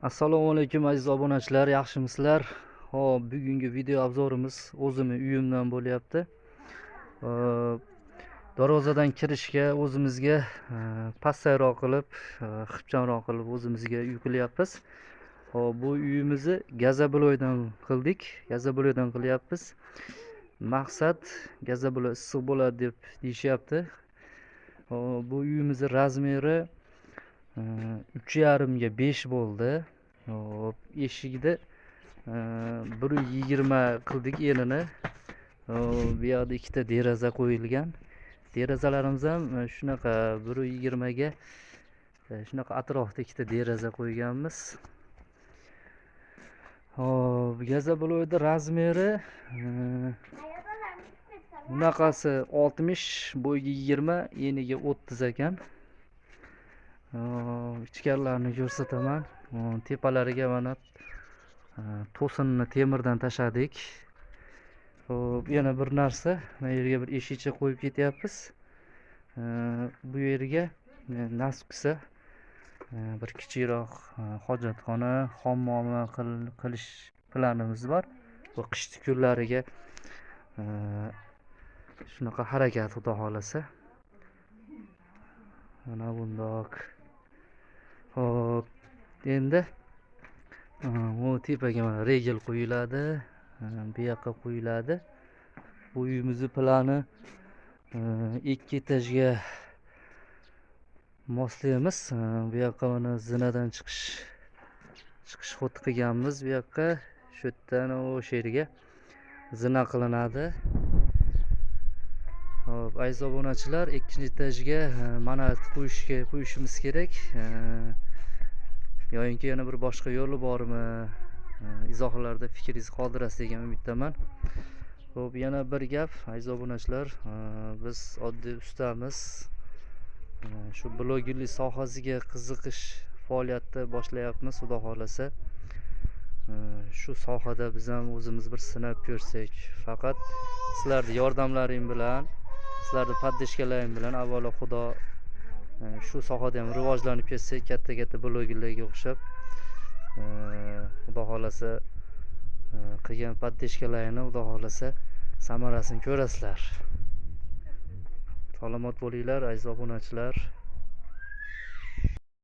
Assalomu alaykum aziz obunachilar, yaxshimisizlar? Xo'p, bugungi video obzorimiz o'zimni uyimdan bo'lyapti. Darvozadan kirishga o'zimizga pasayroq qilib, xipchamroq qilib o'zimizga uy qilyapmiz. Xo'p, bu uyimizni gazabiloydan qildik, gazabiloydan qilyapmiz. Maqsad gazabiloy issiq bo'ladi deb deyishyapti. Xo'p, bu uyimizni razmeri 3,5 ga 5 bo'ldi. Hop, eshigida 1,20 qildik enini. Bu yoqda ikkita deraza qo'yilgan. Derazalarimiz ham shunaqa 1,20 ga shunaqa atrofda ikkita deraza qo'yganmiz. Hop, gazabiloyda razmeri bunaqasi 60, bo'yiga 20, eniga 30 ekan. Ichkarilarni ko'rsataman. Tepalariga mana to'sinni temirdan tashladik. Xo'p, yana bir narsa, mana yerga bir eshikcha qo'yib ketyapmiz. Bu yerga nasib qilsa bir kichikroq hojatxona, hammomni qilish planimiz bor. Bu qishki kunlariga shunaqa harakat, xudo xolasa. Mana bundoq. Xo'p, endi bu tepaga mana regel qo'yiladi, bu yoqqa qo'yiladi. Bu uyimizni plani 2 etajga moslaymiz. Bu yoqqa mana zinadan chiqish xod qilganmiz bu yoqqa. Shu yerdan o'sha yerga zina qilinadi. Xo'p, aziz obunachilar, ikkinchi etajga monolit qo'yishimiz kerak. Yoyinki yana bir boshqa yo'li bormi? Izohlarda fikringizni qoldirasiz degan umiddaman. Xo'p, yana bir gap, aziz obunachilar, biz oddiy ustamiz. Shu blogerlik sohasiga qiziqish faoliyatni boshlayapmiz, xudo xolasa. Shu sohada biz ham o'zimiz bir sinab ko'rsak, faqat sizlarning yordamlaring bilan, sizlarning poddeshkalaring bilan avvalo xudo shu sohada ham rivojlanib ketsak, katta-katta blogerlarga o'xshab, xudo xolasa qilgan poddeshkalaringni xudo xolasa samarasini ko'rasizlar. Salomat bo'linglar aziz obunachilar.